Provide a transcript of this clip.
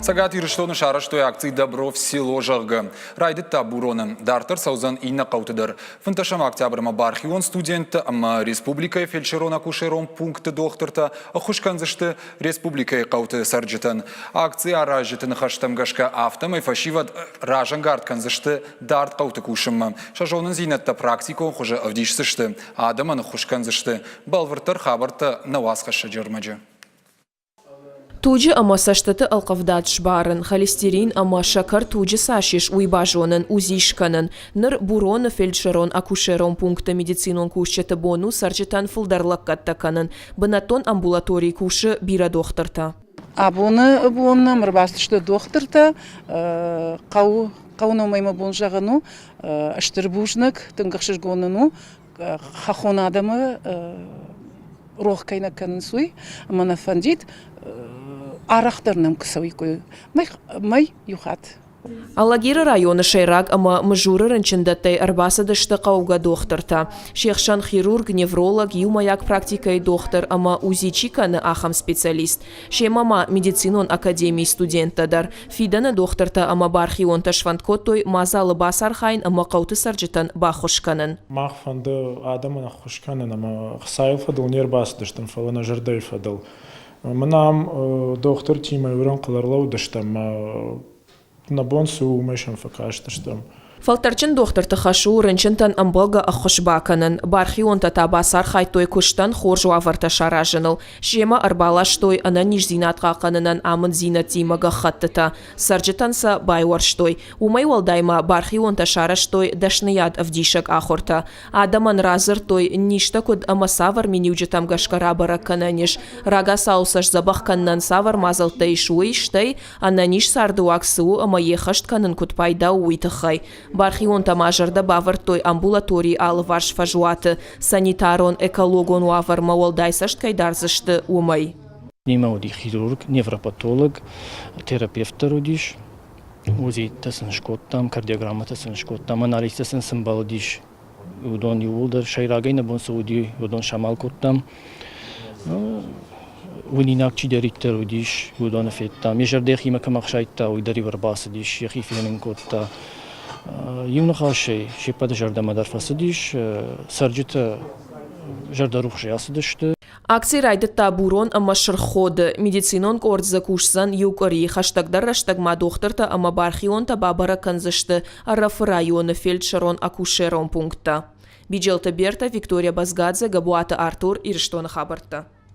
Цӕгат Ирыстоны сарӕзтой акци «Добро в село», зӕгъгӕ. Райдыдта Буроны. Дарддӕр цӕудзӕн иннӕ хъӕуты дӕр. Фынддӕсӕм октябрмӕ бархион студенттӕ ӕмӕ республикӕйы фельдшерон-акушерон пункты дохтыртӕ ӕххуыс кӕндзысты республикӕйы хъӕуты цӕрджытӕн. Акци аразджыты ныхӕстӕм гӕсгӕ, афтӕмӕй фӕсивӕд разӕнгард кӕндзысты дард хъӕуты кусынмӕ. Сӕ зонындзинӕдтӕ практикон хуызы ӕвдисдзысты, адӕмӕн ӕххуыс кӕндзысты. Бӕлвырддӕр хабӕрттӕ нӕ уацхӕссӕджы ӕрмӕджы. Туджы ӕмӕ цӕстыты ӕлхъывдад сбарын, холестерин ӕмӕ сӕкӕр туджы цас ис, уый базонын, УЗИ скӕнын. Ныр Буроны фельдшерон-акушерон пункты медицинон кусджыты бон у цӕрджытӕн фылдӕр лӕггӕдтӕ кӕнын. Бынӕттон амбулаторийы кусы бирӕ дохтыртӕ. Абоны бон нӕм ӕрбацыдысты дохтыртӕ. Хъӕуы хъӕуы номӕй мӕ бон зӕгъын у, стыр бузныг, тынг ӕхсызгон нын у, хӕххон адӕмы рох кӕй нӕ кӕнынц, уый. Ӕмӕ нӕ фӕндид, арӕхдӕр нӕм куы цӕуиккой мӕй иу хатт. Алагиры районы сӕйраг ӕмӕ Мызуры рынчындӕттӕй ӕрбацыдысты хъӕугӕ дохтыртӕ. Се хсӕн хирург, невролог, иумӕйаг практикӕйы дохтыр ӕмӕ УЗИ чи кӕны, ахӕм специалист. Семӕ ма медицинон академийы студенттӕ дӕр. Фидӕны дохтыртӕ ӕмӕ бархионтӕ сфӕнд кодтой мадзалы бацархайын ӕмӕ хъӕуты цӕрджытӕн баххуыс кӕнын. Мах фӕнды адӕмӕн ӕххуыс кӕнын ӕмӕ хцайыл фӕдыл не рбацыдыстӕм, фӕлӕ нӕ зӕрдӕйы фӕдыл. Мын ам дохтыртимӕ иу рӕнхъыл ӕрлӕууыдыстӕм нӕ бон цы у, уымӕй сӕм фӕкастыстӕм. Фӕлтӕрджын дохтырты хӕс у рынчынтӕн ӕмбӕлгӕ ӕххуыс бакӕнын. Бархионтӕ та бацархайдтой куыстӕн хорз уавӕртӕ саразыныл. Семӕ ӕрбаластой ӕнӕниздзинад хъахъхъӕнынӕн амынддзинӕдтимӕ гӕххӕттытӕ. Цӕрджытӕн сӕ байуӕрстой. Уымӕй уӕлдай ма бархионтӕ сарӕзтой дӕсныйад ӕвдисӕг ахуыртӕ. Адӕмӕн радзырдтой, низтӕ куыд ӕмӕ цавӕр миниуджытӕм гӕсгӕ рабӕрӕг кӕнӕн ис, рагацау сӕ сдзӕбӕх кӕнынӕн цавӕр мадзӕлттӕ ис, уый, стӕй ӕнӕниз цардыуаг цы у ӕмӕ йе ххӕст кӕнын куыд пайда у, уый тыххӕй. Бархионтӕ ма зӕрдӕ бавӕрдтой амбулаторийы алыварс фӕзуаты санитарон-экологон уавӕрмӕ уӕлдай цӕст кӕй дардзысты, уымӕй. Немӕ уыди хирург, невропатолог, терапевт дӕр уыдис. УЗИ-тӕ сын скодтам, кардиограммӕтӕ сын скодтам, анализтӕ сын сымбӕлдис. Уыдон иууылдӕр сӕйрагӕй нӕ бон цы уыди, уыдон самал кодтам. Уынинаг чидӕриддӕр уыдис, уыдоны федтам. Йӕ зӕрдӕ йӕхимӕ кӕм ӕхсайдта, уый дӕр-иу ӕрбацыдис, йӕхи фенын кодта. Иу ныхасӕй, се ппӕты зӕрдӕмӕ дӕр фӕцыдис, цӕрджытӕ зӕрдӕрухсӕй ацыдысты. Акци райдыдта Бурон ӕмӕ Сырх Ходы. Медицинон къорд дзы кусдзӕн иу къуыри. Хӕстӕгдӕр рӕстӕг ма дохтыртӕ ӕмӕ бархионтӕ бабӕрӕг кӕндзысты Ӕрӕфы районы фельдшерон-акушерон пункттӕ. Биджелты Берта, Виктория Базгадзе, Габуаты Артур, Ирыстоны хабӕрттӕ.